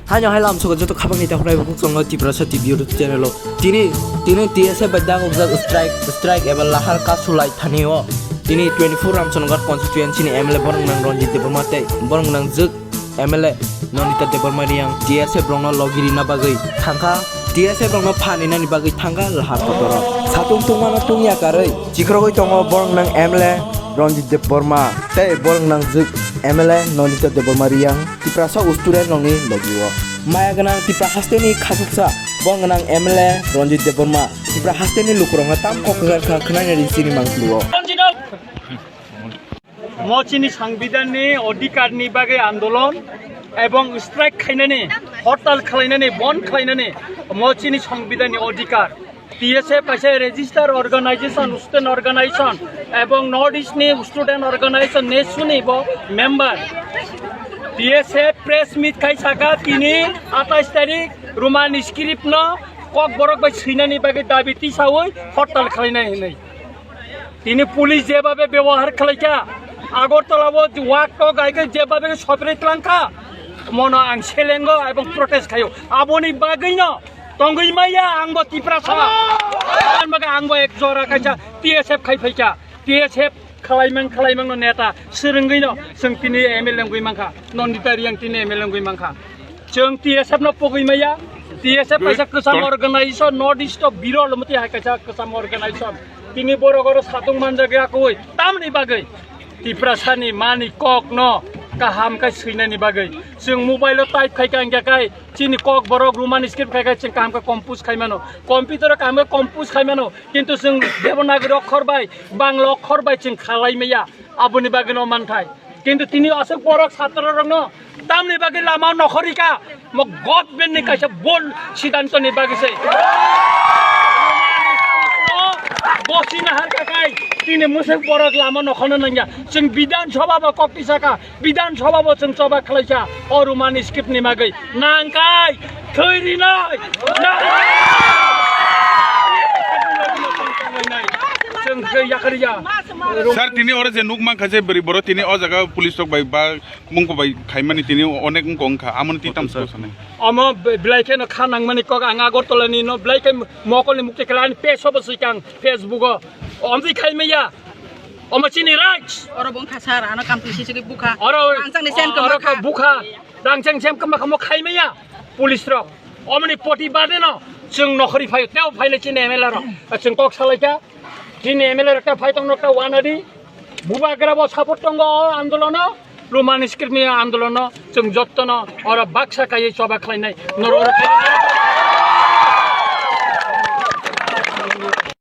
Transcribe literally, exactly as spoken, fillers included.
Haino hai lamsogo joto khabangni takhunai bukhuk chongo Tiprasa T V YouTube channel o. Tini, tini T S F bai dagokjak strike, strike eba lahar kasu lai thani o. Tini twenty-four Ramchandragarh constituency ni M L A borok nang Ranjit Debbarma tei borok nang jwk M L A Nandita Debbarma Reang T S F rokno logi rina bagwi thangkha, T S F rokno phan rinani bagwi thangkha lahar kotor o. Satung tungmano tungya karwi chikrogwi tongo borok nang M L A Ranjit Debbarma tei borok nang jwk M L A Nandita Debbarma Reang. Tiprasa student rokni logi o. Maya gwnang Tipra hasteni khasuksa, borok gwnang M L A Ranjit Debbarma Tipra hasteni lukurokno tam kok kwchar kha khwnani ri chini mangpili o. Mo chini Sangbidanni odhikarni bagwi andolon ebong strike khainani, hortal khlainani, bond khlainani mo chini Sangbidanni odhikar. T S F kaisa register organization, student organization, ebong North East ni student organization, nesuni bo member. T S F press meet khai saka tini atais tarik Roman script no kok borok bai swinani bagwi dabi tisawi hortal khlainai hinwi. Tini police jebabe bebohar khlaikha, Agartala o wak tok aike jebabe sopre tlangkha, mono ang selengo ebong protest khaio. Aboni bagwino tongwi maya ang bo Tiprasa. Ang bo ek jora kaisa T S F khai phaikha. T S F khalaimang khalaimang no neta swrwngwi no chwng tini M L A wngwi mankha. Nandita Reang tini M L A wngwi mankha. Chwng T S F no pogwi maya. T S F kaisa kwcham organization, North East o birol mwtwi hai kaisa kwcham organization. Tini borok oro satung manjak ya koi tamni bagwi. Tiprasani mani kok no kaham khe swinani bagwi. Chwng mobile o type khai kha hingkha khai chini kok borok Roman script khai kha chwng kaham khe compose khai mano. Computer o kaham khe compose khai mano. Kintu chwng Devanagari okhor bai, Bangla okhor bai chwng khalai maya. Aboni bagwi no manthai. Kintu tini aswk borok satro rokno tamni bagwi lama nokhorika, mo government ni kaisa bol siddhanto ni bagwi se. Bosi nahar kakai tini musuk borok lama nokhorna nangya. Chwng Bidhan Sabha bo kok tisaka, Bidhan Sabha bo chwng choba khlaisa. O Roman script ni bagwi nangkai thwi rinai. Chwng khe yakariya. Sir, tini oro je nuk mankha je bwrwi borok tini o jaga police rok bai ba mungko bai khaimani tini onek wngkha wngkha, amoni twi tam siko sanai. Omo be-, belai kheno kha nangmani kok ang Agartala ni no belai khe mokol ni mukti khlai ani page o bo swikang Facebook o. Omtwi khaimaya. Omo chini rights. Oro bo wngkha sir, ano kamtwi sisiki bukha. Oro, rangchak ni sen oro kwma kha. Bukha. Rangchak sen kwma kha mo khaimaya. Police rok. Omoni poti bade no chwng nokhori phaio. Teo phaile chini M L A rok. Chwng kok salaikha. Chini M L A rok ta phai tong nok ta wanadi. Bubagra bo support tongo o andolono, Roman script ni andolono, chwng jottono oro baksa kaiwi choba khlainai. Norok oro khainai.